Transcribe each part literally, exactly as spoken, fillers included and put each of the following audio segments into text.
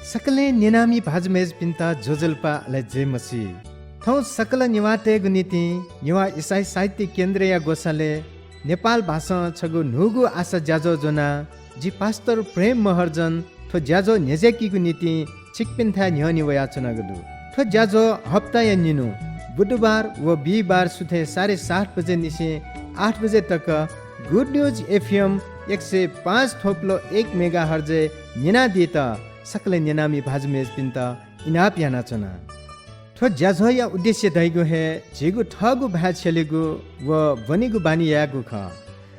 सकलें न्यनामि भाजु मय्‌जुपिन्त ज्वजलपा, अले जय मसीह। थौं सकल नेवाःतय्‌गु निंतिं नेवाः इसाई साहित्य केन्द्रया ग्वसालय् नेपाल भासं छगू न्हूगु आशा ज्याझ्वः ज्वनाः जि पास्टर प्रेम महर्जन थ्व ज्याझ्वः न्ह्यज्याकीगु निंतिं छिकपिन्थाय् न्ह्यःने वयाच्वनागु दु। थ्व ज्याझ्वः हप्ताया निन्हु बुधबार व बिहिबार सुथय् साढे सात बजे निसें आठ बजे तक Good News F M एक सय पाँच थोप्लो एक मेगाहर्जय् न्यनादीत सकलें न्यनामि भाजु मय्‌जुपिन्त इनाप यानाच्वना। थ्व ज्याझ्वःया उद्देश्य धइगु हे झीगु थःगु भाय् छ्यलेगु व ब्वनेगु बानी यायेगु खः।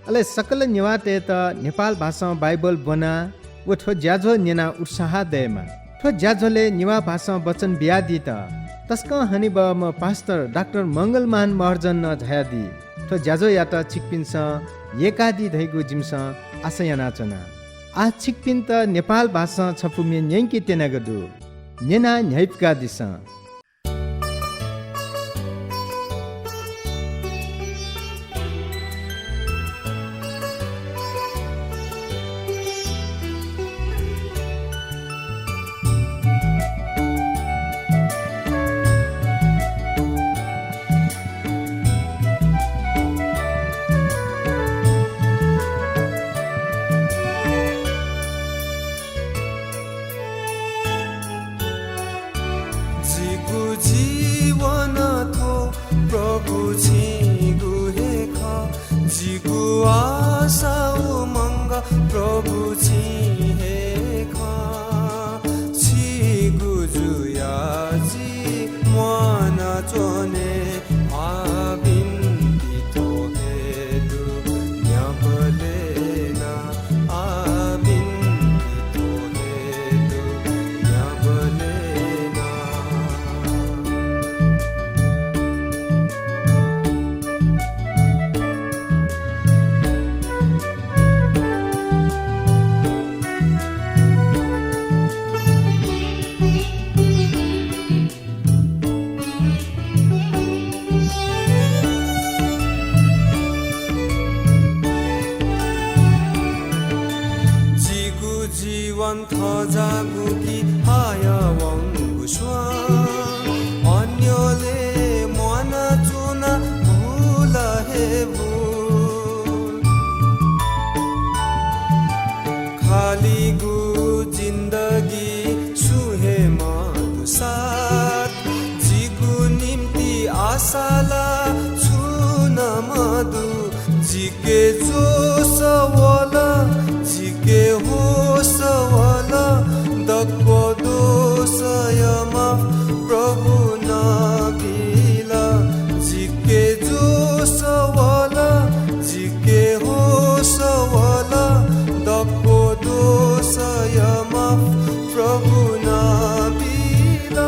अले सकल नेवाःतय्‌त नेपाल भासं बाइबल ब्वनाः व थ्व ज्याझ्वः न्यनाः उत्साह दयेमा। थ्व ज्याझ्वलय् नेवाः भासं वचन बियादीत तसकं हनेबहःम्ह पास्टर डाक्टर मंगलमान महर्जन नं झायादी। थ्व ज्याझ्वःयात छिकपिन्सं यय्‌कादी धइगु जिमिसं आशा यानाच्वना। आः छिकपिन्त नेपाल भासं छपु म्ये न्यंके त्यनागु दु। न्यनाः न्ह्याइपुकादिसँ। जिगु जीवन थ्व प्रभु छिगु हे खः। जिगु आशा उमंग प्रभु छि हे खः। छिगु जुया जि म्वाना च्वने आः बिन्ति थ्व हे दु न्ह्याबलें नं। आः बिन्ति थ्व हे दु न्ह्याबलें नं। जिगु जीवन थज्याःगु कि हायावंगु स्वां। अन्यलय् म्वानाच्वना भुल हे भुल। खालिगु जिन्दगी सुं हे मदु साथ। जिगु निम्ति आशा ला छुं नं मदु। जिके जोश वल, जिके होश वल, दक्व दोषया माफ प्रभुं नं बिल। जिके जोश वल, जिके होश वल, दक्व दोषया माफ प्रभुं नं बिल।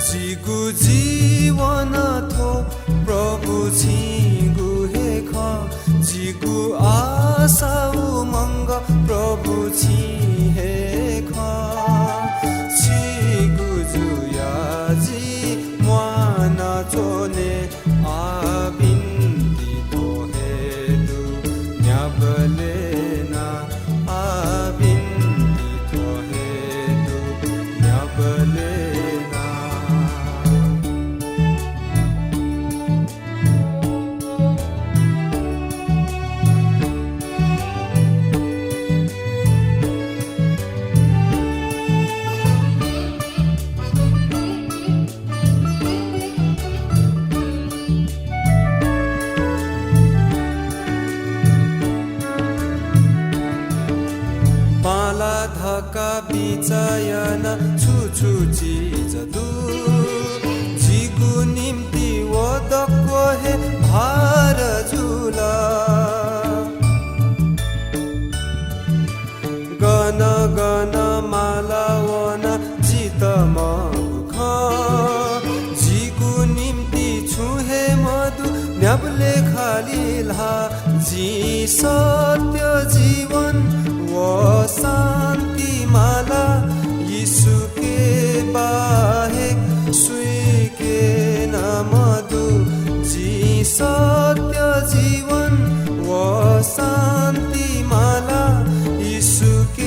जिगु जीवन थ्व प्रभु छिगु हे खः। जिगु आशा उमंग प्रभु छि हे खः। छिगु जुया जि म्वाना च्वने आः बिन्ति थ्व हे दु न्ह्याबलें नं। आः बिन्ति थ्व हे दु न्ह्याबलें नं। बांला धकाः बिचाः याना छु छु चिज दु, जिगु निम्ति व दक्व हे भार जुल। गन गन माला वना जित मखु खँ, जिगु निम्ति छुं हे मदु न्ह्याबलें खालि ल्हाः। जिं सत्य जीवन व शान्ति माला, येशूके बाहेक सुइके नं मदु। जिं सत्य जीवन व शान्ति माला, येशूके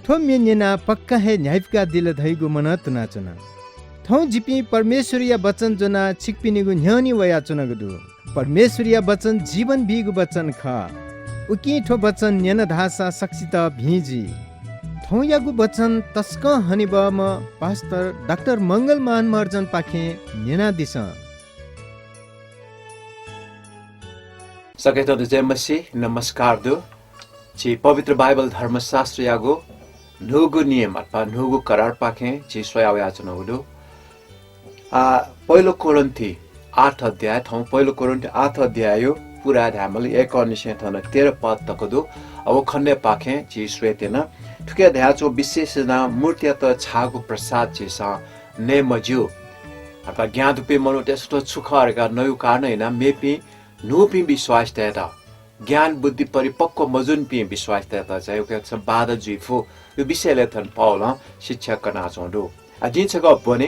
थ्व म्ये न्यनाः पक्का हे न्ह्याइपुकादिल धइगु मनं तुनाच्वना। थौं जिपिं परमेश्वरया वचन ज्वनाः छिकपिनिगु न्ह्यःने वयाच्वनागु दु। परमेश्वरया वचन जीवन बीगु वचन खः। उकिं थ्व वचन न्यन धाःसा सकसित भिं जुइ। थौंयागु वचन तसकं हनेबहःम्ह पास्टर डाक्टर मंगल मान महर्जनपाखें न्यनादिसँ। सकसितं जय मसीह, नमस्कार दु। झी पवित्र बाइबल धर्मशास्त्रयागु न्हूगु नियम अथवा न्हूगु करारपाखें झी स्वया वयाच्वनागु दु। आ, पहिलो कोरिन्थी आठ अध्याय, थौं पहिलो कोरिन्थी आठ अध्यायया पूरा धायेमाल, एकंनिसें थन तेह्र पद तक दु। अ, व खण्डय्‌पाखें झी स्वयेत्यना। थुके धयाच्वंगु विशेष यानाः मूर्तियात छाःगु प्रसाद झीसं नये मज्यू। अथवा ज्ञान दुपिं मनूतय्‌सं थ्व छु खः धकाः नयेगु कारणं यानाः मेपिं न्हूपिं विश्वासीतय्‌त, ज्ञान बुद्धि परिपक्व मजूनिपिं विश्वासीतय्‌त चाहिँ उकिं छुं बाधा जुइ फु। थ्व विषयलय् थन पावलं शिक्षा कनाच्वंगु दु। आ, जिं छकः ब्वने,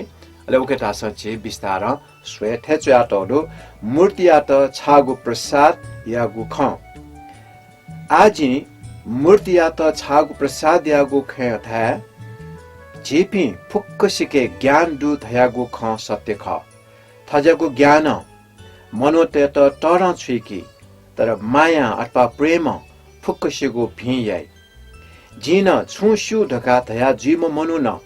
अले उकियात झीसं बिस्तारं स्वये। थथे च्वयातःगु दु, मूर्तियात छाःगु प्रसादयागु खँ। आः जिं मूर्तियात छाःगु प्रसादयागु खँय् धाये, झीपिं फुक्कसिके ज्ञान दु धयागु खँ सत्य खः। थज्याःगु ज्ञानं मनूतय्‌त तःधंछुइकी, तर मायां अथवा प्रेमं फुक्कसिगु भिं याइ। जिं नं छुं स्यू धकाः धया जुइम्ह मनुखं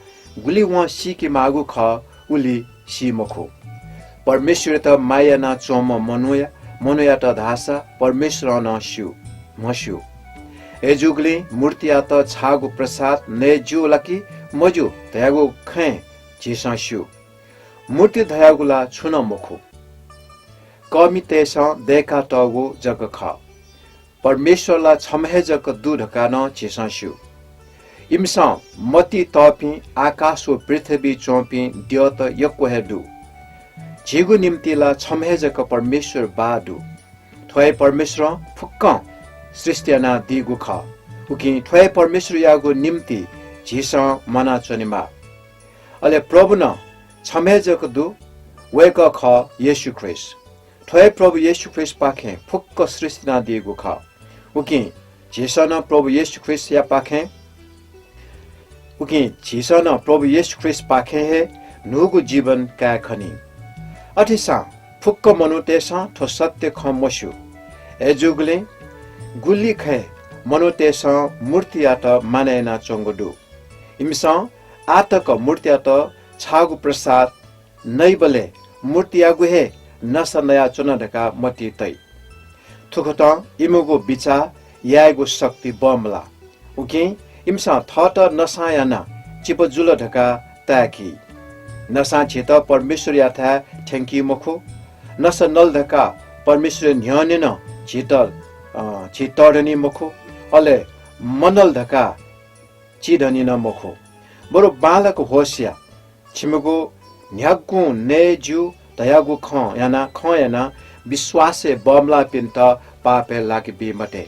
गुलि वं सीके माःगु खः, उलि सी मखु। परमेश्वरयात माया यानाच्वंम्ह मनूया, मनूयात धाःसा परमेश्वरं नं स्यू, म्हस्यू। अय्‌जूगुलिं मूर्तियात छाःगु प्रसाद नये ज्यू ला कि मज्यू धयागु खँय् झीसं स्यू। मूर्ति धयागु ला छुं नं मखु, कःमितय्‌सं दय्‌कातःगु जक खः। परमेश्वर ला छम्ह हे जक दु धकाः नं झीसं स्यू। इमिसं मतिइ तःपिं आकाश व पृथ्वीइ च्वंपिं द्यःत यक्व हे दु। झीगु निंतिं ला छम्ह हे जक परमेश्वर बाः दु। थ्व हे परमेश्वरं फुक्कं सृष्टि यानादीगु खः। उकिं थ्व हे परमेश्वरयागु निंतिं झीसं म्वानाच्वनेमाः। अले प्रभु नं छम्ह हे जक दु, वय्‌कः खः येशू ख्रीष्ट। थ्व हे प्रभु येशू ख्रीष्टपाखें फुक्क सृष्टि यानादीगु खः। उकिं झीसं नं प्रभु येशू ख्रीष्टयापाखें, उकिं झीसं नं प्रभु येशू ख्रीष्टपाखें हे न्हूगु जीवन काये खनी। अथेसां फुक्क मनूतय्‌सं थ्व सत्य खँ मस्यू। अय्‌जूगुलिं गुलि खँय् मनूतय्‌सं मूर्तियात मानय् यानाच्वंगु दु। इमिसं आः तक मूर्तियात छाःगु प्रसाद नइबलय् मूर्तियागु हे नसा नयाच्वन धकाः मतिइ तइ। थुकथं इमिगु बिचाः यायेगु शक्ति बमलाः। उकिं इमिसं थःत नसां यानाः चिपा जुल धकाः ताय्‌की। नसां झीत परमेश्वरयाथाय् थ्यंकी मखु। नसा नल धकाः परमेश्वरया न्ह्यःने नं झीत, अ, झी तःधनी मखु। अले मनल धकाः चिधनी नं मखु। बरु बांलाक होश या। छिमिगु न्ह्यागुं नये ज्यू धयागु खँ यानाः, खँ यानाः विश्वासय् बमलाःपिन्त पापय् लाके बी मते।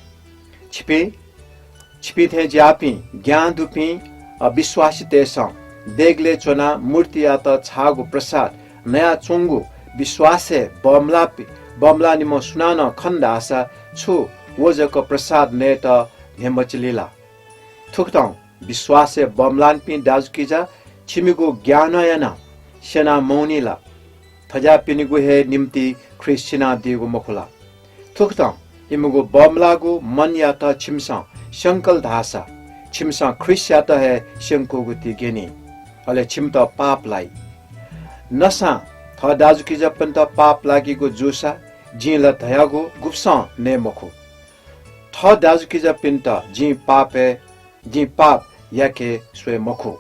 छिपिं, छिपिं थें ज्याःपिं ज्ञान दुपिं, अ, विश्वासीतय्‌सं देगलय् च्वनाः मूर्तियात छाःगु प्रसाद नयाच्वंगु विश्वासय् बमलाःपि-, बमलाःनिम्ह सुनानं खन धाःसा छु व जक प्रसाद नयेत न्ह्यमचिली ला? थुकथं विश्वासय् बमलाःनिपिं दाजुकिजा, छिमिगु ज्ञानं यानाः स्यना मवनी ला? थज्याःपिनिगु हे निंतिं ख्रीष्ट सिनादीगु मखु ला? थुकथं इमिगु बमलाःगु मनयात छिमिसं स्यंकल धाःसा, छिमिसं ख्रीष्टयात हे स्यंकूगु ति ग्यनी, अले छिमित पाप लाइ। नसां थः दाजुकिजापिन्त पाप लाकीगु जूसा, जिं ला धयागु गुब्सं नये मखु। थः दाजुकिजापिन्त जिं पापय्, जिं पाप याके स्वये मखु।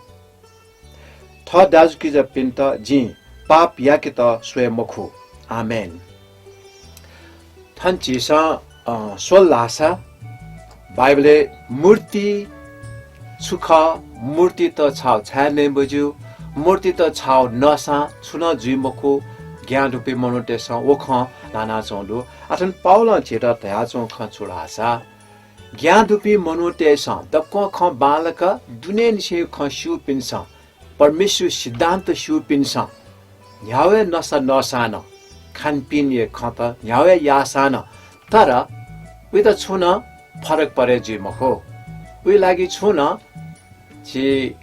थः दाजुकिजापिन्त जिं पाप याकेत स्वये मखु। आमेन। थन झीसं, अ, स्वल धाःसा बाइबलय् मूर्ति छु खः, मूर्तित छाव छाय् नये मज्यू, मूर्तित छाव नःसां छुं नं जुइ मखु, ज्ञान दुपिं मनूतय्‌सं व खँ ल्हानाच्वंगु दु। आः थन पावलं झीत धयाच्वंगु खँ छु धाःसा, ज्ञान दुपिं मनूतय्‌सं, दक्वं खँ बांलाक दुनेंनिसें खँ स्यूपिन्सं, परमेश्वर सिद्धान्त स्यूपिन्सं न्ह्यावय् नसा नःसां नं, खानपिनया खँत न्ह्यावय् याःसां नं, तर उइत छुं नं फरक परे जुइ मखु। उइ लागि छुं नं झी,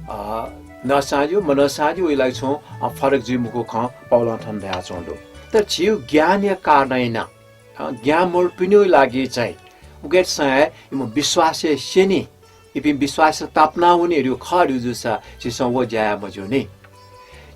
अ, नःसां ज्यू, मनःसां ज्यू, उइ लागि छुं, अ, फरक जुइ मखु खँ पावलं थन धयाच्वं दु। तर झीगु ज्ञानया कारणं यानाः, अ, ज्ञान मरुपिनिगु लागि चाहिँ उकेतसं हे इमिगु विश्वासय् स्यनी, इपिं विश्वासय् तापाना वनी धइगु खः धइगु जूसा झीसं व ज्या याये मज्यू नि।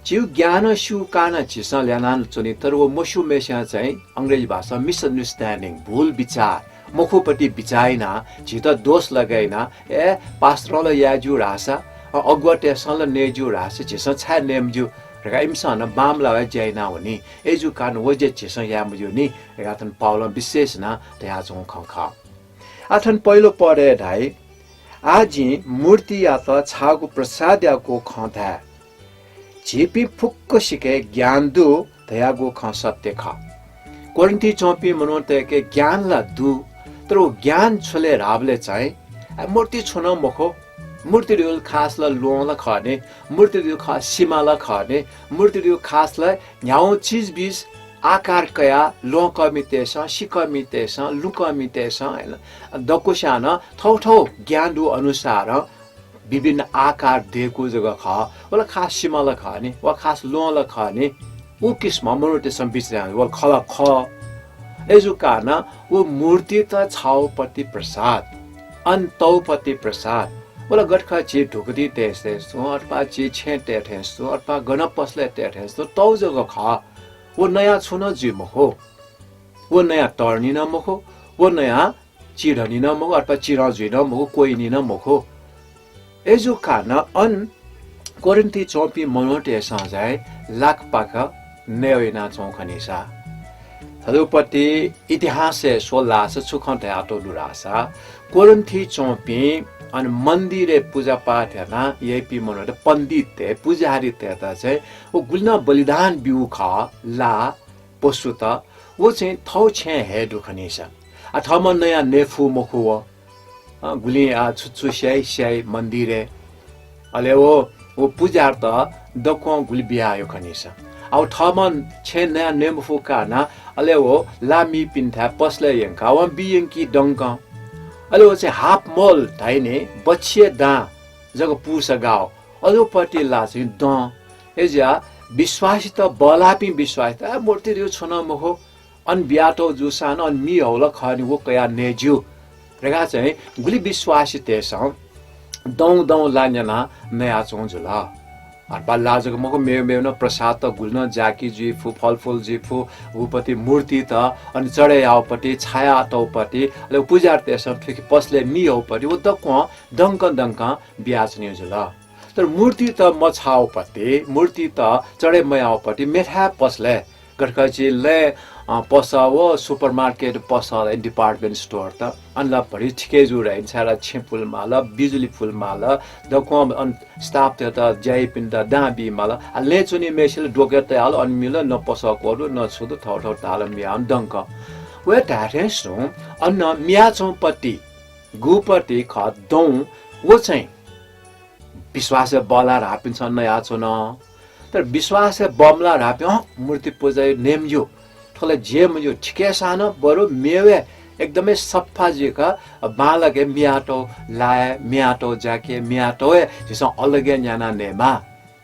झीगु ज्ञानं स्यू कारणं झीसं ल्यानाच्वनी, तर व मस्यूम्हय्‌सिनं चाहिँ अंग्रेजी भाषां misunderstanding, भूल बिचाः, मखुपट्टि बिचाः यानाः झीत दोष लगाय् यानाः, ए, पास्टरं ला याये ज्यू धाःसा, अ, अगुवातय्‌सं ला नये ज्यू धाःसा झीसं छाय् नये मज्यू धकाः इमिसं नं बांमलाः हे ज्या यानावनी। अय्‌जूगु कारणं व ज्या झीसं याये मज्यू नि धकाः थन पावलं विशेष यानाः धयाच्वंगु खँ खः। आः थन पहिलो पदय् धाइ, आः जिं मूर्तियात छाःगु प्रसादयागु खँ धाये। झीपिं फुक्कसिके ज्ञान दु धयागु खँ सत्य खः। कोरिन्थय् च्वंपिं मनूतय्‌के ज्ञान ला दु, तर व ज्ञान छु लय् धाःबलय् चाहिँ, आ, मूर्ति छुं नं मखु, मूर्ति धइगु खास ला ल्वहं ला खः नि, मूर्ति धइगु खास सिमा ला खः नि, मूर्ति धइगु खास ला न्ह्यागु चिजबिज आकार कयाः ल्वहंकःमितय्‌सं, सिकःमितय्‌सं, लुँकःमितय्‌सं, दक्वस्यां नं थःथः ज्ञान दु अनुसारं विभिन्न आकार दय्‌कूगु जक खः। व ला खास सिमा ला खः नि, व खास ल्वहं ला खः नि, उ किसिमं मनूतय्‌सं बिचाः यानाः व ला खः ला खः। अय्‌जूगु कारणं व मूर्तित छाःगुपट्टि प्रसाद, अन तःगुपट्टि प्रसाद, व ला गथे खः झी धुकुतिइ तये थें तुं, अथवा झी छेँय् तये थें तुं, अथवा गन पसलय् तये थें तुं, तःगु जक खः। व नयाः छुं नं जुइ मखु। व नयाः तःधनी नं मखु, व नयाः चिधनी नं मखु, अथवा चिधं जुइ नं मखु, क्वय्‌नी नं मखु। अय्‌जूगु कारणं अन कोरिन्थय् च्वंपिं मनूतय्‌सं चाहिँ लाकपाक नये यानाच्वंगु खनीसा। थज्याःगुपट्टि इतिहासय् स्वल धाःसा छु खँ धयातःगु दु धाःसा, कोरिन्थय् च्वंपिं अन मन्दिरय् पुजापाठ याना याइपिं मनूत, पण्डिततय्, पुजाहारीतय्‌त चाहिँ व गुलि नं बलिदान ब्यूगु खः, ला, पशुत, व चाहिँ थःगु छेँय् हये दु खनीसा। आ, थःम्हं नयाः नये फु मखु व। अ, गुलिं, आ, छु छु स्याइ, स्याइ मन्दिरय्। अले व, व पुजाहारीत दक्वं गुलि बियाहःगु खनीसा। आ, व थःम्हं छेँय् नयाः नये मफुगु कारणं, अले व ला मीपिन्थाय् पसलय् यंकाः वं बी यंकी दंकं। अले व चाहिँ half mole धाइ नि, बच्छिया दां जक पूसा गाः। अज्याःगुपट्टि ला चाहिँ दं। अय्‌जुयाः विश्वासीत, बल्लाःपिं विश्वासीत, आ, मूर्ति धइगु छुं नं मखु, अन बियातःगु जूसां नं अन मि हःगु ला खः नि, व कयाः नये ज्यू धकाः चाहिँ गुलि विश्वासीतय्‌सं दं दं ला न्यानाः नयाच्वंगु जुल। अथवा ला जक मखु, मेव मेव नं प्रसादत गुलि नं ज्याकी जुइ फु, फलफुल जुइ फु, उगुपट्टि मूर्तित, अन चढे याःगुपट्टि, छायातःगुपट्टि, अले पुजाहारीतय्‌सं थुकी पसलय् मि हःगुपट्टि, व दक्वं दंकं दंकं बियाच्वनीगु जुल। तर मूर्तित मछाःगुपट्टि, मूर्तित चढे मयाःगुपट्टि मेथाय् पसलय्, गथे खः झी लँय्, अ, पसः व supermarket पसः, department store त, अन ला भरि ठिकै जू धाइ नि, छाय्‌धाःसा छेँ पुले माल, बिजुली पुले माल, दक्वं अन staff-तय्‌त, ज्या याइपिन्त दां बी माल। आ, लँय् च्वनीम्हय्‌सित ला द्वके तयाः ला अन मि ला न पसः क्वदु, न छु दु, थःथः तालं मियाः अन दंकं। व धाये थें तुं अन मियाच्वंगुपट्टि, गुपट्टि खः दं, व चाहिँ विश्वासय् बल्लाः धाःपिन्सं नयाच्वन। तर विश्वासय् बमलाः धाःपिं, अँ, मूर्ति पुजा नये मज्यू, थ्व ला ज्यू मज्यू, थिकय्‌सां नं बरु मेवय् एकदमै सफा जुइक बांलाक मियातःगु लाय्, मियातःगु ज्याकय्, मियातःगु हे झीसं अलग यानाः नयेमाः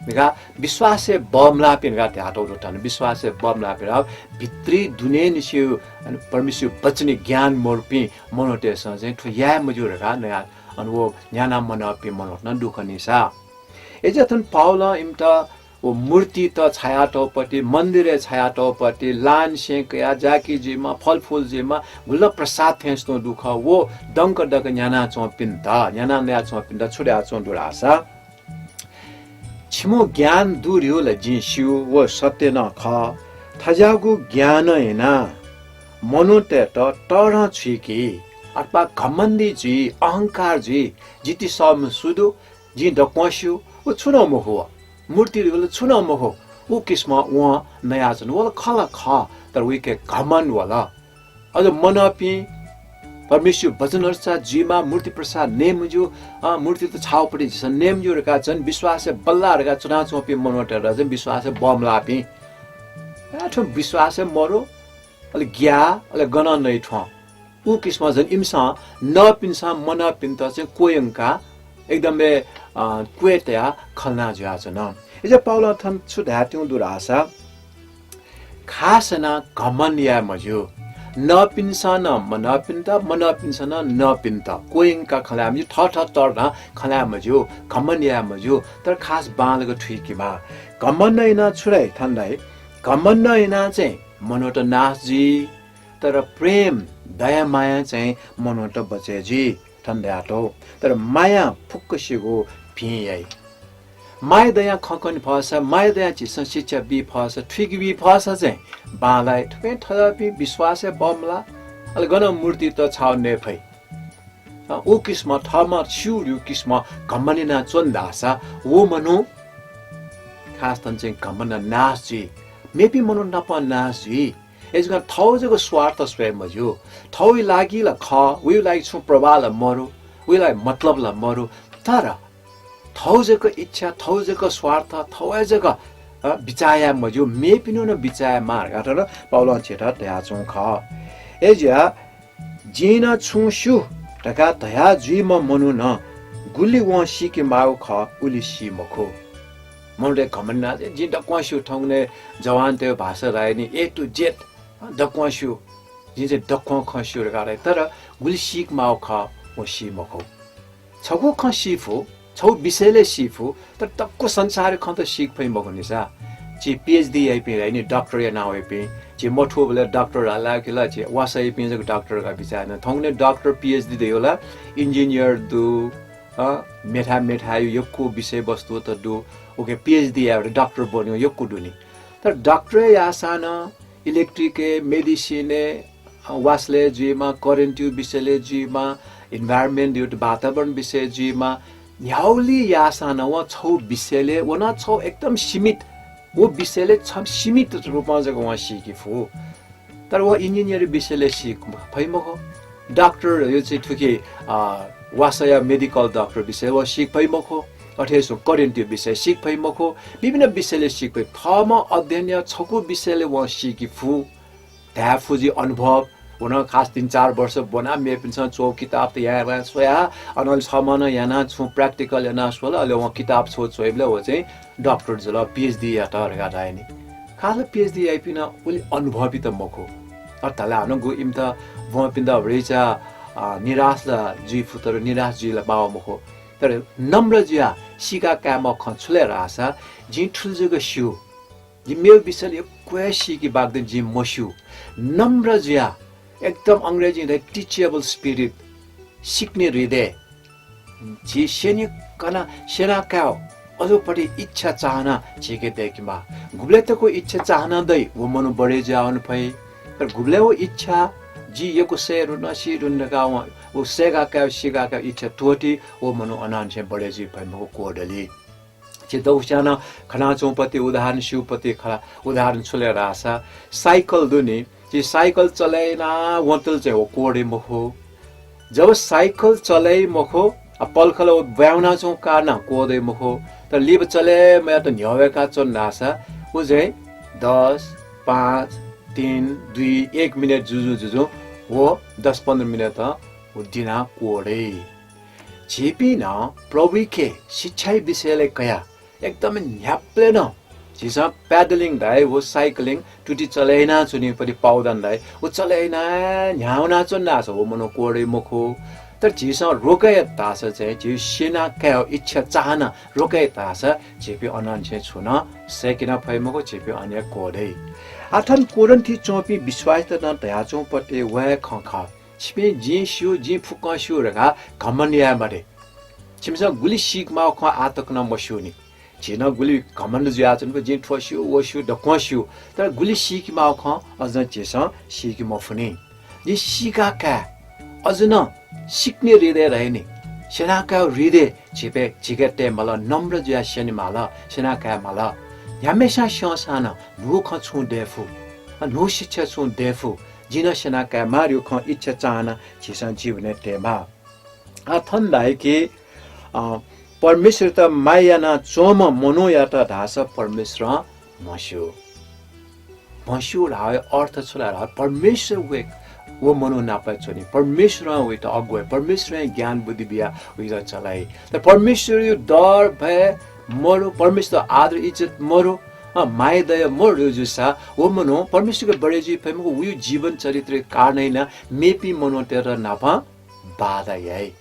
धकाः विश्वासय् बमलाःपिं धकाः धयातःगु दु थन। विश्वासय् बमलाःपिं धकाः भित्री दुनेंनिसें परमेश्वरया वचनय् ज्ञान मरुपिं मनूतय्‌सं चाहिँ थ्व याये मज्यू धकाः नयाः अन व न्यानाः मनःपिं मनूत नं दु खनीसा। अय्‌जुयाः थन पावलं इमित व मूर्तित छायातःगुपट्टि, मन्दिरय् छायातःगुपट्टि, लानसें कयाः ज्याकी जुइमा, फलफुल जुइमा, गुलि नं प्रसाद थें तुं दु खः, व दंकं दंकं न्यानाच्वंपिन्त, न्यानाः नयाच्वंपिन्त छु धयाच्वंगु दु धाःसा, छिमिगु ज्ञान दु धइगु ला जिं स्यू, व सत्य नं खः। थज्याःगु ज्ञानं यानाः मनूतय्‌त तःधं छुइकी, अथवा घमण्डी जुइ, अहंकार जुइ, जि ति सःम्ह सु दु, जिं दक्वं स्यू, व छुं नं मखु व। मूर्ति धइगु ला छुं नं मखु, उ किसिमं वं नयाच्वन। व ला खः ला खः, तर वयाके घमण्ड वल। अझ मनःपिं, परमेश्वरया वचनय् चा जुइमा, मूर्ति प्रसाद नये मज्यू, अँ, मूर्तित छाःगुपट्टि झीसं नये मज्यू धकाः झन विश्वासय् बल्लाः धकाः च्वनाच्वंपिं मनूतय्‌त झन विश्वासय् बमलाःपिं। अँ, थ्व विश्वासय् मरु, अले ग्याः, अले गनं नइ थ्वँ। उ किसिमं झन इमिसं नःपिन्सं मनःपिन्त चाहिँ क्वयंकाः एकदम हे, अ, क्वय् तयाः खँ ल्हाना जुयाच्वन। अय्‌जुयाः पावलं थन छु धायेत्यंगु दु धाःसा, खास यानाः घमण्ड याये मज्यू। नःपिन्सं नं मनःपिन्त, मनःपिन्सं नं नःपिन्त क्वय् यंकाः खँ ल्हाये मज्यू, थःथः तःधं खँ ल्हाये मज्यू, घमण्ड याये मज्यू, तर खास बांलाक थुइकेमाः। घमण्ड यानाः छु धाइ थन धाइ, घमण्ड यानाः चाहिँ मनूत नाश जुइ, तर प्रेम, दया मायां चाहिँ मनूत बचय् जुइ। थन धयातःगु, तर मायां फुक्कसिगु भिं याइ। माया दयां खँ कने फःसा, माया दयां झीसं शिक्षा बी फःसा, थुइके बी फःसा चाहिँ बांलाइ। थुकिं थज्याःपिं विश्वास हे बमलाः, अले गनं मूर्तित छाव नये फइ। अ, उ किसिमं थःम्हं स्यूगु किसिमं घमण्ड यानाच्वन धाःसा व मनू खास थन चाहिँ घमण्ड नाश जुइ, मेपिं मनू नाप नाश जुइ। अय्‌जुयाः थःगु जक स्वार्थ स्वये मज्यू। थःगु लागि ला खः, उगु लागि छुं प्रवाह ला मरु, उगु लागि मतलब ला मरु, तर थःगु जक इच्छा, थःगु जक स्वार्थ, थःगु जक, अ, बिचाः याये मज्यू, मेपिनिगु नं बिचाः यायेमाः धकाः थन पावलं झीत धयाच्वंगु खः। अय्‌जुयाः जिं नं छुं स्यू धकाः धया जुइम्ह मनुखं गुलि वं सीके माःगु खः, उलि सी मखु। मनूतय् घमण्ड यानाः जिं दक्वं स्यू, थौंकन्हय् जवानतय् भाषा धाइ नि, A to Z दक्वं स्यू, जिं चाहिँ दक्वं खँ स्यू धकाः धाइ, तर गुलि सीके माःगु खः, वं सी मखु। छगू खँ सी फु, छगू विषयलय् सी फु, तर दक्व संसारया खँ त सीके फइ मखु नि सा। झी PhD याइपिं धाइ नि, डाक्टर याना वइपिं, झी मथूबलय् डाक्टर धाल कि ला, झी वासः याइपिं जक डाक्टर धकाः बिचाः याना। थौंकन्हय् डाक्टर PhD धयागु ला engineer दु, अ, मेथाय् मेथाय् यक्व विषयवस्तुत दु, उके PhD यायेबलय् डाक्टर बनेगु यक्व दु नि। तर डाक्टर याःसां नं electric-य्, medicine-य्, अ, वासलय् जुइमा, current-या विषयलय् जुइमा, environment-या वातावरण विषय जुइमा, न्ह्यागुलि याःसां नं वं छगू विषयलय्, व नं छगू एकदम सीमित, व विषयलय् छगू सीमित रूपं जक वं सीके फु। तर व engineer विषयलय् सीके फइ मखु। डाक्टर यो चाहिँ थुकी, अ, वासःया medical डाक्टर विषय व सीके फइ मखु। अथे हे current-या विषय सीके फइ मखु। विभिन्न विषयलय् सीके फइ। थःम्हं अध्ययन याः छगू विषयलय् वं सीके फु। धाये फु जि अनुभव, व नं खास तीन चार वर्ष ब्वनाः मेपिन्सं च्वःगु किताबत यानाः स्वयाः, अन अले छम्हं नं यानाः छुं practical यानाः स्वल, अले वं किताब छगू च्वइबलय् व चाहिँ डाक्टर जुल, PhD यात धकाः धाइ नि। खास PhD याइपिं नं उलि अनुभवी त मखु। अथे धाःसा हानं गु इमित ब्वंपिन्त भचा, अ, निराश ला जुइ फु, तर निराश जुइ ला माःगु मखु। तर नम्र जुयाः सीका कायेमाःगु खँ छु ले धाःसा, जिं थुलि जक स्यू, जिं मेगु विषयलय् यक्व हे सीके बाकि दनि, जिं मस्यू। नम्र जुयाः, एकदम अंग्रेजीं धाइ teachable spirit, सिक्ने हृदय। झी स्यने कनाः स्यना कायेगु अझपट्टि इच्छा चाहना झीके दय्केमाः। गुबलय् तक इच्छा चाहना दइ, व मनू बढे जुयावने फइ। तर गुबलय् व इच्छा, जि यक्व सये धुन, सी धुन धकाः वं व सय्का कायेगु, सीका कायेगु इच्छा त्वःती, व मनू अनंनिसें बढे जुइ फइ मखु, क्वदली। झी दक्वस्यां नं खनाच्वंपति उदाहरण, स्यूपति खला उदाहरण छु ले धाःसा, साइकल दु नि, झी साइकल चले याना वंतल चाहिँ व क्वदइ मखु। जब साइकल चले मखु, अ, पलखल व ब्वाँय् वनाच्वंगु कारणं क्वदइ मखु। तर लिपा चले मयात न्ह्यः वय्काच्वन धाःसा, व चाहिँ दस, पाँच, तीन, दुई, एक मिनेट जुजुं जुजुं व दस पन्ध्र मिनेट व दिनाः क्वदइ। झीपिं नं प्रभुइके शिक्षाया विषयलय् कयाः एकदमै न्ह्याबलें नं झीसं paddling धाइ, व cycling, तुति चले यानाच्वनीपति पावधन धाइ, व चले यानाः न्ह्याः वनाच्वन धाःसा व मनू क्वदइ मखु। तर झीसं रोके यात धाःसा चाहिँ झी स्यना कायेगु इच्छा चाहना रोके यात धाःसा झीपिं अनंनिसें छुं नं सय्के नं फइ मखु, झीपिं अन हे क्वदइ। आः थन कोरिन्थय् च्वंपिं विश्वासीत नं धयाच्वंपति व हे खँ खः। छिपिं जिं स्यू, जिं फुक्कं स्यू धकाः घमण्ड याये मते। छिमिसं गुलि सीके माःगु खँ आः तक नं मस्यूनि। झी नं गुलि घमण्ड जुयाच्वंगु, जिं थ्व स्यू, व स्यू, दक्वं स्यू। तर गुलि सीके माःगु खँ अझ नं झीसं सीके मफुनि। जिं सीका काये, अझ नं सिक्ने हृदय धाइ नि, स्यना कायेगु हृदय झीके, झीके तये माल, नम्र जुयाः स्यने माल, स्यना काये माल। न्ह्याम्हस्यां स्यंसां नं न्हू खँ छुं दये फु, न्हू शिक्षा छुं दये फु। जिं नं स्यना काये माःगु खँ इच्छा चाहना झीसं जीवनय् तये माः। आः थन धाइ कि, अ, परमेश्वरयात माया यानाच्वंम्ह मनूयात धाःसा परमेश्वरं म्हस्यू। म्हस्यू धाःगु अर्थ छु धाःसा परमेश्वर व एक व मनू नाप च्वनी। परमेश्वरं वइत अगुवाइ, परमेश्वरं ज्ञान बुद्धि बियाः वइत चलाइ। तर परमेश्वरया डर भय मरु, परमेश्वरयात आदर इज्जत मरु, अँ, माया दया मरु जूसा व मनू परमेश्वरके बढे जुइ फइ मखु, वया जीवन चरित्रया कारणं यानाः मेपिं मनूतय्त नाप बाधा याइ।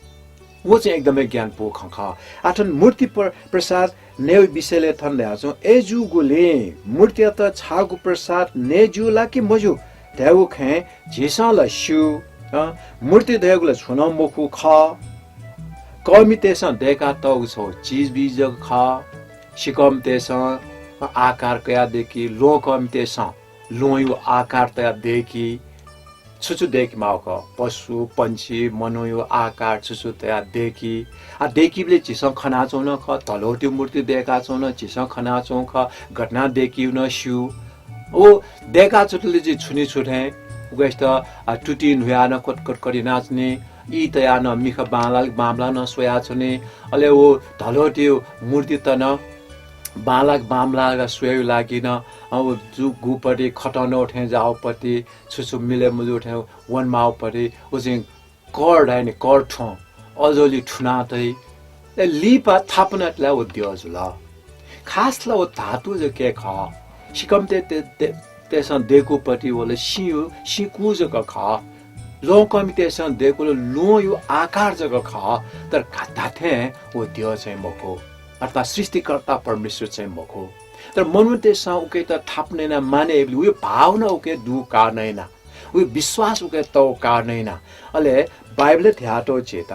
व चाहिँ एकदमै ग्यानापु खँ खः। आः थन मूर्ति प्र-, प्रसाद नयेगु विषयलय् थन धयाच्वं, अय्जूगुलिं मूर्तियात छाःगु प्रसाद नये ज्यू ला कि मज्यू धयागु खँय् झीसं ला स्यू, अँ, मूर्ति धयागु ला छुं नं मखु खः। कःमितय्सं दय्कातःगु छगू चिजबिज जक खः। सिकःमितय्सं आकार कयाः दय्की, ल्वहंकःमितय्सं ल्वहंया आकार तयाः दय्की। छु छु दय्केमाःगु खः? पशु, पंक्षी, मनूया आकार छु छु तयाः दय्की। आ, दय्कीबलय् झीसं खनाच्वंगु नं खः, धलौतिया मूर्ति दय्काच्वंगु नं झीसं खनाच्वंगु खः, गथे यानाः दय्कीगु नं स्यू। व दय्काच्वंतले जि छुनि छु थें, उकियात, आ, तुति न्हुयाः नं कटकट करिनाच्वनी, ई तयाः नं मिखा बांलाक बांमलाक नं स्वयाच्वनी। अले व धलौतिया मूर्तित नं बांलाक बांमलाक स्वयेगु लागिं नं, अ, व जु-, गुपति खतं नौ थें जाःगुपति, छु छु मिले मजू थें वनेमाःगुपति, व चाहिँ कर धाइ नि, कर थ्वँ, अजोलि थुना तइ। ए, लिपा थापना तयाः व द्यः जुल। खास ला व धातु जक हे खः। सिकःमितय्, ते, ते, तय्सं दय्कूपति व ला सिंया, सिंकू जक खः। ल्वहंकःमितय्सं दय्कूगु ला ल्वहंया आकार जक खः, तर धा-, धात्थें व द्यः चाहिँ मखु, अर्थात् सृष्टिकर्ता परमेश्वर चाहिँ मखु। तर मनूतय्सं उकियात थापना यानाः मानय् याइबलय् वया भावना उकी दुगु कारणं यानाः, वया विश्वास उकी तःगु कारणं यानाः, अले बाइबलय् धयातःगु झीत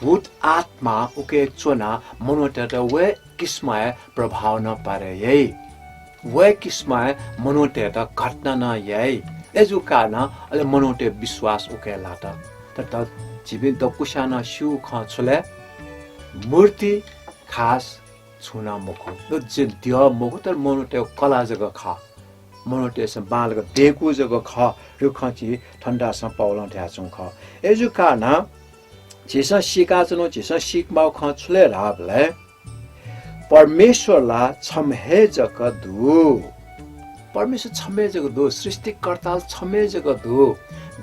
भूत आत्मा उकी च्वनाः मनूतय्त व हे किसिमं हे प्रभाव नं पारे याइ। व हे किसिमं हे मनूतय्त घटना नं याइ। अय्जूगु कारणं अले मनूतय् विश्वास उकी लात। तर झीपिं दक्वस्यां नं स्यू खँ छु ले? मूर्ति खास छुं नं मखु। व चाहिँ द्यः मखु, तर मनूतय् कला जक खः। मनूतय्सं बांलाक दय्कूगु जक खः। व खँ झी थन धाःसां पावलं धयाच्वंगु खः। अय्जूगु कारणं झीसं सीकाच्वनागु, झीसं सीकेमाःगु खँ छु ले धाःबलय् परमेश्वर ला छम्ह हे जक दु। परमेश्वर छम्ह हे जक दु, सृष्टिकर्ता ला छम्ह हे जक दु।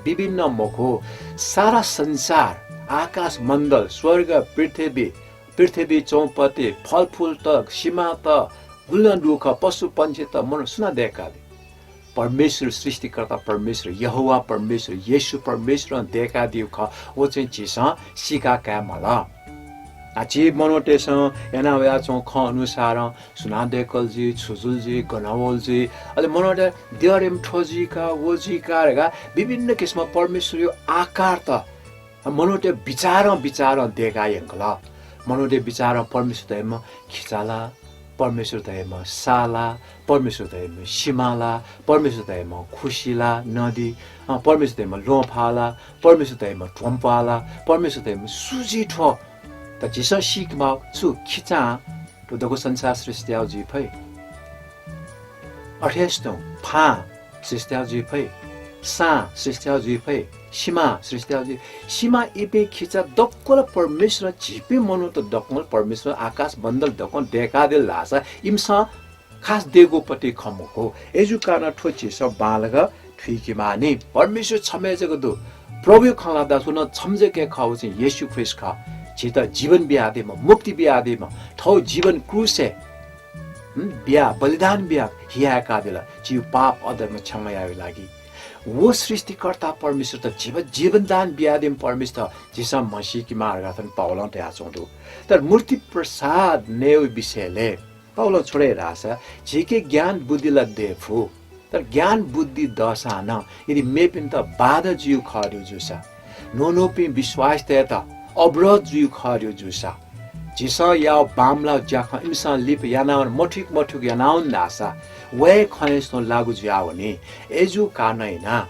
विभिन्न मखु। सारा संसार, आकाश मण्डल, स्वर्ग, पृथ्वी, पृथ्वी चौपति, फलफूलत, सिमात, गुलि नं दुगु खः, पशुपंक्षीत, मनू सुनां दय्कादी? परमेश्वर, सृष्टिकर्ता परमेश्वर, यहोवा परमेश्वर, येशू परमेश्वरं दय्कादीगु खः, व चाहिँ झीसं सीका काये माल। आ, झी मनूतय्सं याना वयाच्वंगु खँ अनुसारं सुनां दय्कल जुइ, छु जुल जुइ, गन वल जुइ, अले मनूतय् द्यःरेम थ्व जुइ का, व जुइ का धकाः विभिन्न किसिमं परमेश्वरया आकारत मनूतय् बिचारं, बिचारं दय्काः यंकल। मनूतय् बिचारं परमेश्वर धइम्ह खिचा ला, परमेश्वर धइम्ह सा ला, परमेश्वर धइम्ह सिमा ला, परमेश्वर धइम्ह खुसि ला, नदी, अँ, परमेश्वर धइम्ह ल्वहंफाः ला, परमेश्वर धइम्ह ध्वंप्वाः ला, परमेश्वर धइम्ह सु जुइ थ्व? त झीसं सीकेमाःगु छु खिचां थ्व दक्व संसार सृष्टि याःगु जुइ फइ? अथे हे तुं फां सृष्टि याःगु जुइ फइ, सां सृष्टि याःगु जुइ फइ, सिमां सृष्टि याःगु जुइ। सिमां इपिं खिचा दक्व ला परमेश्वरं, झीपिं मनूत दक्वं ला परमेश्वरं आकाश मण्डल दक्वं दय्कादिल धाःसा इमिसं खास दय्कूपति खँ मखु। अय्जूगु कारणं थ्व झीसं बांलाक थुइके माःनि। परमेश्वर छम्ह हे जक दु। प्रभुया खँ ल्हात धाःसा व नं छम्ह जक हे खः, व चाहिँ येशू ख्रीष्ट खः। झीत जीवन बियादीम्ह, मुक्ति बियादीम्ह, थःगु जीवन क्रूसय्, हँ, बियाः, बलिदान बियाः हियाकादिल, झीगु पाप अधर्म क्षमा यायेगु लागि। व सृष्टिकर्ता परमेश्वरत झीत जीवनदान बियादीम्ह परमेश्वरत झीसं म्हसीके माः धकाः थन पावलं धयाच्वंगु दु। तर मूर्ति प्रसाद नयेगु विषयलय् पावलं छु धयादी धाःसा, झीके ज्ञान बुद्धि ला दये फु, तर ज्ञान बुद्धि दःसां नं यदि मेपिन्त बाधा जुइगु खः धइगु जूसा, न्हून्हूपिं विश्वासीतय्त अवरोध जुइगु खः धइगु जूसा, झीसं याःगु बांमलाःगु ज्याखँ इमिसं लिपा यानावन, मथुइक मथुइक यानावन धाःसा, व हे खँ हे तुं लागू जुयावनी। अय्जूगु कारणं यानाः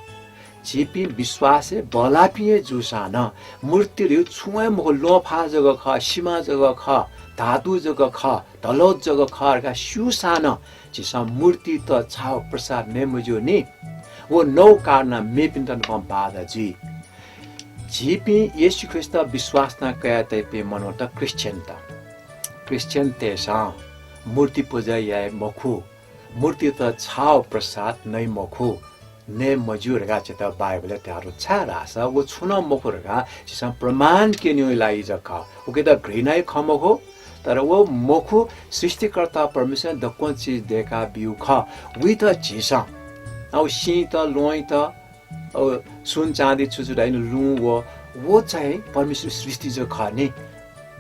झीपिं विश्वासय् बल्लाःपिं हे जूसां नं, मूर्ति धइगु छुं हे मखु, ल्वहंफाः जक खः, सिमा जक खः, धातु जक खः, धलौत जक खः धकाः स्यूसां नं झीसं मूर्तित छाःगु प्रसाद नये मज्यू नि। व नःगु कारणं मेपिन्त नं बाधा जुइ। झीपिं येशू ख्रीष्टत विश्वास याना कयातःपिं मनूत, क्रिश्चियनत, क्रिश्चियनतय्सं मूर्ति पुजा याये मखु, मूर्तित छाःगु प्रसाद नये मखु। नये मज्यू धकाः झीत बाइबलय् धयातःगु, छाय्धाःसा व छुं नं मखु धकाः झीसं प्रमाण क्यनेगु लागि जक खः। उकियात घृणा याइगु खँ मखु, तर व मखु, सृष्टिकर्ता परमेश्वरं दक्वं चिज दय्काब्यूगु खः। वइत झीसं, अ, व सिंत, ल्वहंत, अ, सुन चाँदी छु छु धाइ नि, लुँ व, व चाहिँ परमेश्वर सृष्टि जक खः नि।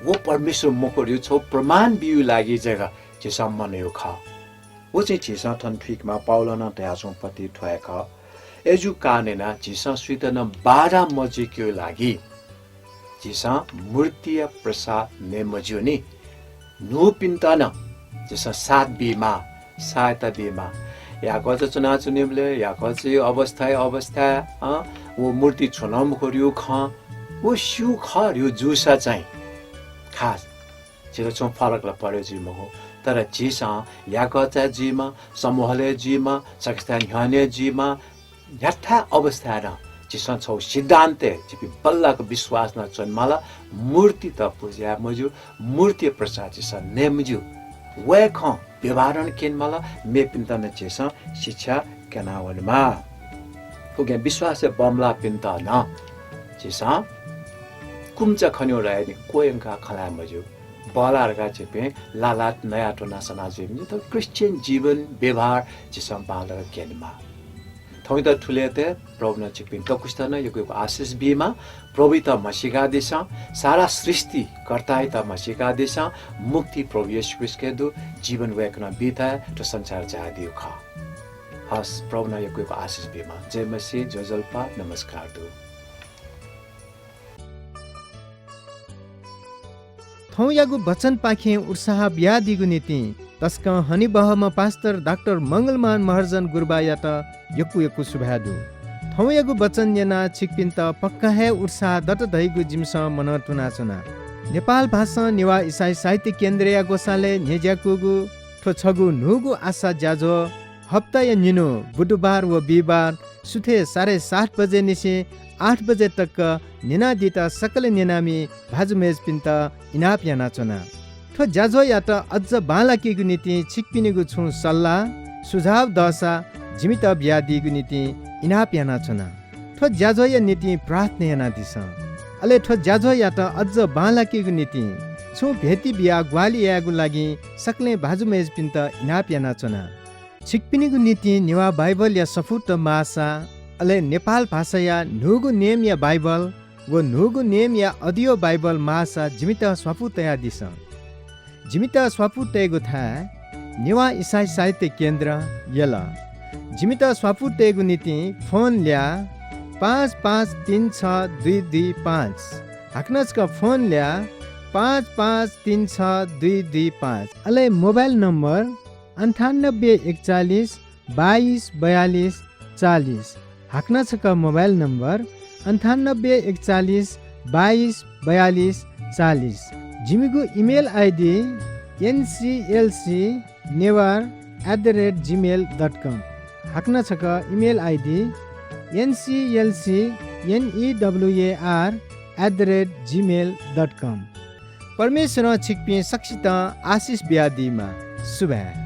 व परमेश्वर मखु धइगु छगू प्रमाण बीगु लागि जक झीसं मनयागु खः। व चाहिँ झीसं थन थुइकेमाः। पावलं नं धयाच्वंगु पति थ्व हे खः। अय्जूगु कारणं यानाः झीसं सुइत नं बाधा मजुइकेगु लागि झीसं मूर्तिया प्रसाद नये मज्यू नि। न्हूपिन्त नं झीसं साथ बीमाः, सहायता बीमाः। याकःचा च्वनाच्वनीबलय् याकःचाया अवस्थाय्, अवस्थाय्, अँ, व मूर्ति छुं नं मखु धइगु खँ, व स्यू खः धइगु जूसा चाहिँ खास झीत छुं फरक ला परे जुइ मखु। तर झीसं याकःचाय् जुइमा, समूहलय् जुइमा, सकसिथाय् न्ह्यःने जुइमा, न्ह्याथाय् अवस्थाय् नं झीसं छगू सिद्धान्तय् झीपिं बल्लाक विश्वास यानाः च्वनेमाल, मूर्तित पुजा याये मज्यू, मूर्तिया प्रसाद झीसं नये मज्यू। व हे खँ व्यवहारं नं क्यनेमाल, मेपिन्त नं झीसं शिक्षा कना वनेमाः। उकिं विश्वासय् बमलाःपिन्त नं झीसं कुम्चा खनेगु धयागु नि क्वह्यंकाः खँ ल्हाये मज्यू। बल्लाः धकाः झीपिं लालात नयाः त्वनाः सना जुइ मज्यू, तर क्रिश्चियन जीवन व्यवहार झीसं बांलाक क्यनेमाः। थौंयात थुलि हे तये, प्रभुं नं छिकपिं दक्वसित नं यक्व यक्व आशिष बीमा। प्रभुयात म्हसीकादिसँ, सारा सृष्टिकर्तायात म्हसीकादिसँ। मुक्ति प्रभु येशू ख्रीष्टके दु, जीवन वय्कलं बीथाय् थ्व संसार झायादीगु खः। हस्, प्रभुं नं यक्व यक्व आशिष बीमा। जय मसीह, ज्वजलपा, नमस्कार दु। थौंयागु वचनपाखें उत्साह बियादीगु निंतिं तसकं हनेबहःम्ह पास्टर डाक्टर मंगलमान महर्जन गुरुबायात यक्व यक्व सुभाय् दु। थौंयागु वचन न्यनाः छिकपिन्त पक्का हे उत्साह दत धइगु जिमिसं मनं तुनाच्वना। नेपाल भासं नेवाः इसाई साहित्य केन्द्रया ग्वसालय् न्ह्यज्याकूगु थ्व छगू न्हूगु आशा ज्याझ्वः हप्ताया निन्हु बुधबार व बिहिबार सुथय् साढे सात बजे निसें आठ बजे तक न्यनादीत सकल न्यनामि भाजु मय्जुपिन्त इनाप यानाच्वना। थ्व ज्याझ्वःयात अज्ज बांलाकेगु निंतिं छिकपिनिगु छुं सल्लाह, सुझाव दःसा जिमित बियादीगु निंतिं इनाप यानाच्वना। थ्व ज्याझ्वःया निंतिं प्रार्थना यानादिसँ। अले थ्व ज्याझ्वःयात अज्ज बांलाकेगु निंतिं छुं भेटी बियाः ग्वाहालि यायेगु लागि सकलें भाजु मय्जुपिन्त इनाप यानाच्वना। छिकपिनिगु निंतिं नेवाः बाइबलया सफूत माःसा, अले नेपाल भाषाया न्हूगु नेमया बाइबल व न्हूगु नेमया अडियो बाइबल माःसा जिमित स्वापू तयादिसँ। जिमित स्वापू तयेगु थाय् नेवाः इसाई साहित्य केन्द्र, यल। जिमित स्वापू तयेगु निंतिं फोन ल्याः पाँच पाँच तीन छ दुई दुई पाँच। हाकनं छकः फोन ल्याः पाँच पाँच तीन छ दुई दुई पाँच। अले मोबाइल नम्बर अन्ठानब्बे एकचालिस बाइस बयालिस चालिस। हाकनं छकः मोबाइल नम्बर अन्ठानब्बे एकचालिस बाइस बयालिस चालिस। जिमिगु email ID NCLC Newar at the rate gmail dot com। हाकनं छकः email ID NCLC Newar at the rate gmail dot com। परमेश्वरं छिकपिं सकसितं आशिष बियादीमा। सुभाय्।